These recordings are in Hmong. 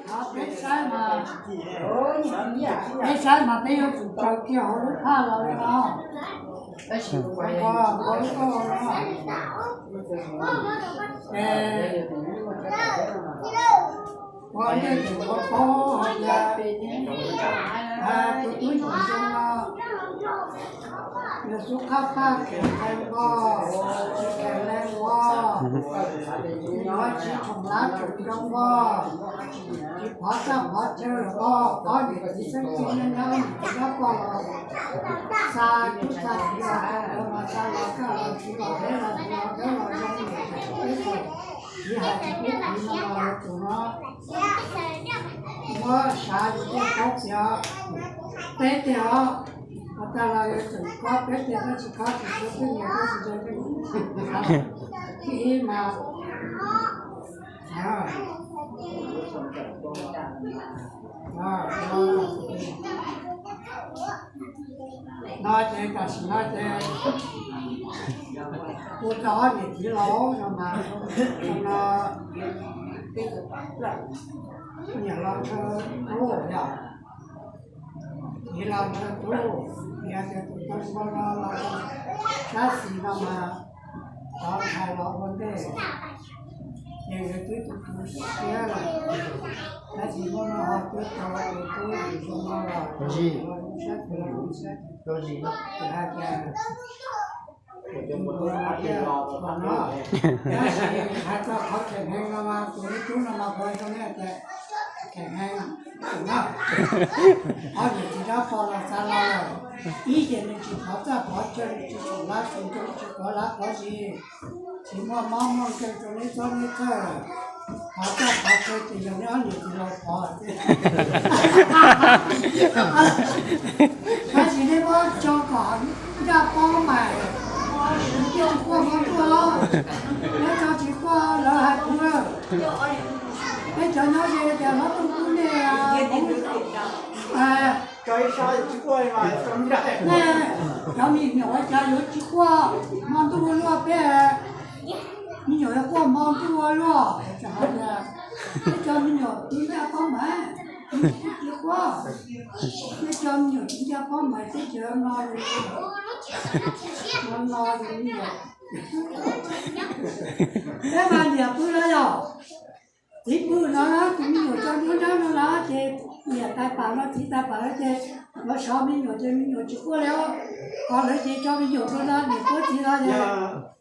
Peb saib mas, peb saib mas peb yuav tsum tsaws kiag hauv lub phaj los li no. Ua lub kauj no, ces ua ntej tus ua paub hais tias tus tub ntsuag no yog xub qab paj kheev leej vog, tsis kheev leej vog, yuav tsis tshoom lab tshoom zoo vog, tsis phov txaj phov chaw los vog, ob niam txiv xeeb txwv nyob nyob niam txiv dab poj los xa tub xa txiv los rau lawv mas xa los kaj los txiv los deb los txiv los dawb los zoo, txiv hais tsis pub txiv no los tus no muab sav yus tej qauv txiav peb teg os. Ua tag los yuav tsum khob peb teg, koj tsis khob tsis txhua twj niam koj tsis txhua twj ib mas no ces tam sim no ces ua rau ob niam txiv laus no mas, no niam laus ntshaw tub yom, txiv laus ntshaw tub, yog tias tus tau npau no los sab xis no mas thov ntshai los ua ntej, ces yus twb tu tu siab lawm. Tab sis hnub no ho tuaj tau tus tub yus zoo no los, los zoo siab, los zoo siab, ces hais tias no, tab sis hais txog qhov kheem heev no mas tus tub no mas kuv hais rau nej tias kheem heev no. Ob niam txiv dab poj los xa los lawm, ib ces nws tsis phov txaj phov chaw, nws tsis tshoom lab tshoom zoo, tsis phov lab phov zis, tsis muaj mob muaj nkeeg rau neb txob neb txhawj, phov txaj phov chaw ces yog neb ob niam txiv laus phov xwb. Tab sis neb muab tso kom ncaj paub mas, nws thiaj tsis quaj hmo ntuj, neb tso tsis quaj lawv hais kuv. Peb cov nyob ze tias hlob Tooj Kub nej, nej cov me nyuam ua cas yuav tsis quaj hmo ntuj ua luaj, peb me nyuam yuav quaj hmo ntuj ua luaj. Peb cov me nyuam tsis ncaj paub mas, tsis quaj. Peb cov me nyuam tsis ncaj paub mas teb chaws no, no me nyuam, peb mas niam pw no yog, txiv pw no, tus me nyuam tso nruab nrab no los ces niam tais pam no txiv tais pam no ces lawv sov me nyuam ces me nyuam tsis quaj li os. Qhov lawv ces tso me nyuam pw no niam pw txiv no ces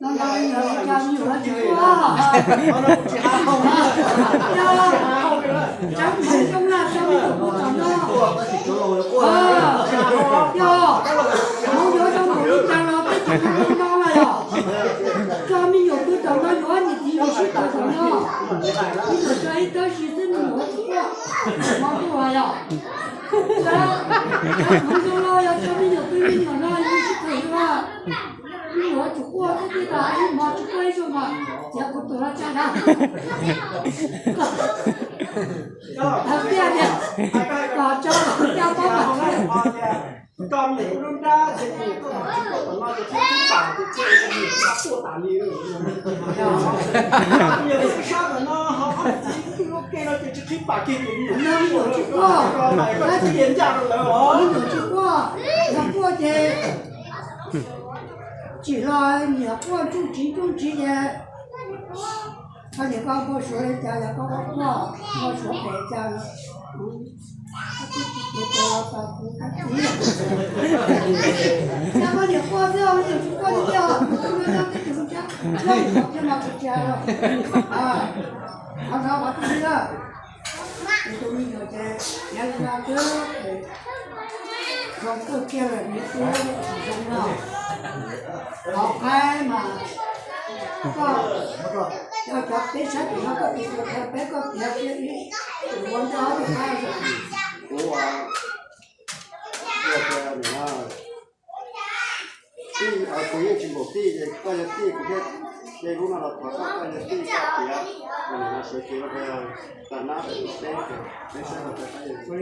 no no me nyuam, cas me nyuam tsis quaj. Yog, tseeb hmoov zoo na, tso me nyuam pw tom no. Yog, hmoov yuav zoo npaum li cas los peb tseem zoo no na yog. Tso me nyuam pw tom no, yuav niam txiv los sib tawm tom no. Me nyuam tso ib tawb si xwb me nyuam tsis quaj, hmoov zoo los yog. Hmoov zoo los yog tso me nyuam pw me nyuam no yuav sib tawm zoo. Me nyuam tsis quaj xwb, tib tas ib hmo tsis quaj ib zaug mas txiav kuv tus hlob tshaj na. Hais tias, kom tso caj pob mas. Tso me nyuam lub nrab ces me nyuam tuaj tom tsis tuaj tom no ces txhib pam ces txhib pam li. Me nyuam sab tom no ho ob niam txiv twb ua ke no ces tsis txhib pam kiag ces me nyuam tsis quaj, tab sis me nyuam tsis quaj, yog quaj ces tsim los niam quaj ntsuj tsiv ntsuj tsiv ces koj niam koj npau suav li cas yog koj quaj npau suav pem cas no. Ces koj niam quaj xwb, me nyuam tsis quaj li tiag, kuv tub nyob nyob teb chaws Looj Tsab, nyob li no thiab mas kuv tsis hais lawm. Qhov no qhov twg li na, ces tus me nyuam ces tiav li no xwb, ces zoo kawg kiag lawm, nws twb tsis zoo no. Qhov qaib mas koj, cov peb sab tim no koj tus tus qhia peb koj tiav kiag ib ua ncaj ob tug qaib. Kuv, kuv yeej tsis npaum tij ces koj yog tij kuv thiaj ce lub no los thov koj, koj yog tij koj tiav, sawv cev los tas nab peb, peb saib los tas koj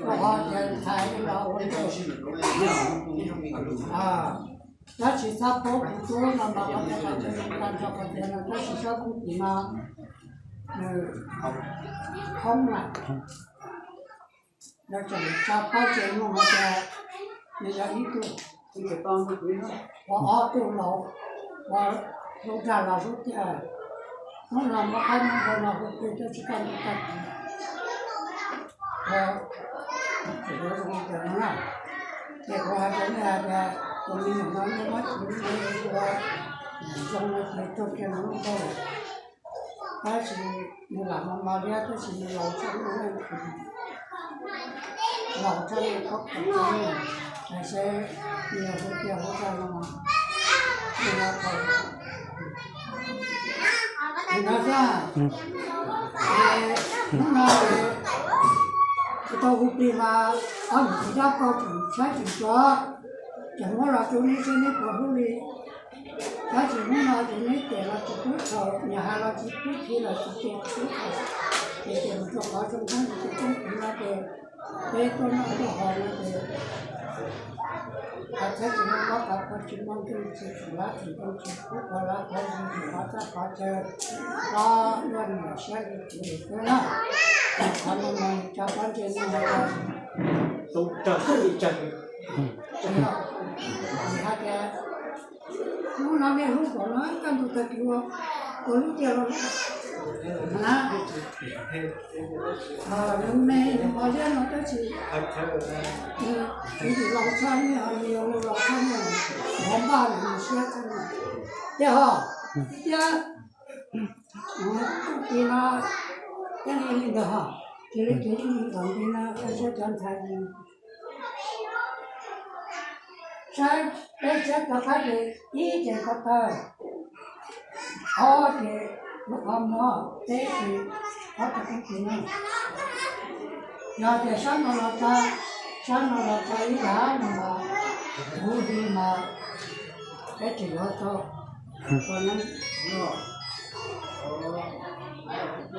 Kuv ho tias ntxhais los ua ntej, tab sis txhob paub kuv tub no mas qhov tias qhov tias nws tag nrho qhov tias no tab sis sab kuj tim no nws khoob na. Lawv tseem tsa pob ntseg mloog hais tias nws yog ib tug uas ob tug laus uas hlub dag los hlub tiag. Hnub no muab qaib muab npua no hu plig twb tsis kaj ntug tag kis. Ces kuv hais rau nej hais tias tus me nyuam no nej muab txiv ua zoo no ces raug kiag lub npe. Tab sis nws lam mos mos liab tab sis nws laus tshaj lub neej, laus tshaj lub neej, seb nws yog hu tiag hu dag no. Li ntawd xwb, hnub no kuv tau hu plig mas ob niam txiv dab laug tseem saib tseem xyuas, tseem muab los rau neb seb neb puas hlub li. Tab sis hnub no ces neb cem los tsis pub txhaum, nyias hais los tsis pub khi los tsis cem tsis pub txhaum, ces cem mus rau qhov zoo koob ces cem koob kuv no ces peb tuaj noj tuaj haus no ces qhov txhiab tsis muaj mob, qhov phuaj tsis muaj nkeeg, tsis txim lab tsis nkeeg, tsis pub ua lab qhov zoo tsis qhov txaj qhov chaw, los luaj niam siab li kuv li xwb na. Qhov no mas tsa pob ntseg no hais tias hnub no nej hlub kom no kaj ntug tag kis ua, ua lub tiag los na. Nws me nws mos liab no tab sis nws tsis laus tshaj nej, nws yog laus tshaj nej, hov npaj nws siab tshaj nej. Tiag ho, thiab txuj ci no thiab li ntawd ho, cia li kev ib ntawm li no rau siab cov ntxhais saib peb saib rov qab ces ib ces ko taw, ob ces lub qhov muag, peb ces ob tug koob tis no. Yog tias sab no los tsa, sab no los tsa ib yam no mas huv hli mas peb tsis yuav tau ua neeb. Mas ces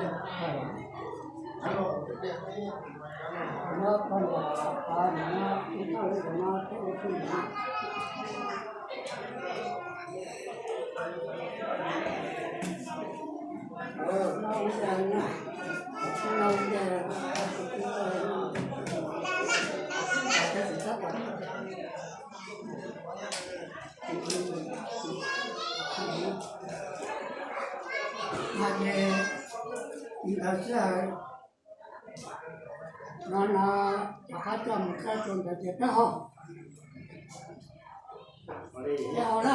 ntawd xwb, no no rov qab coj mus txawb rau ntawd ces peb haus, peb haus na.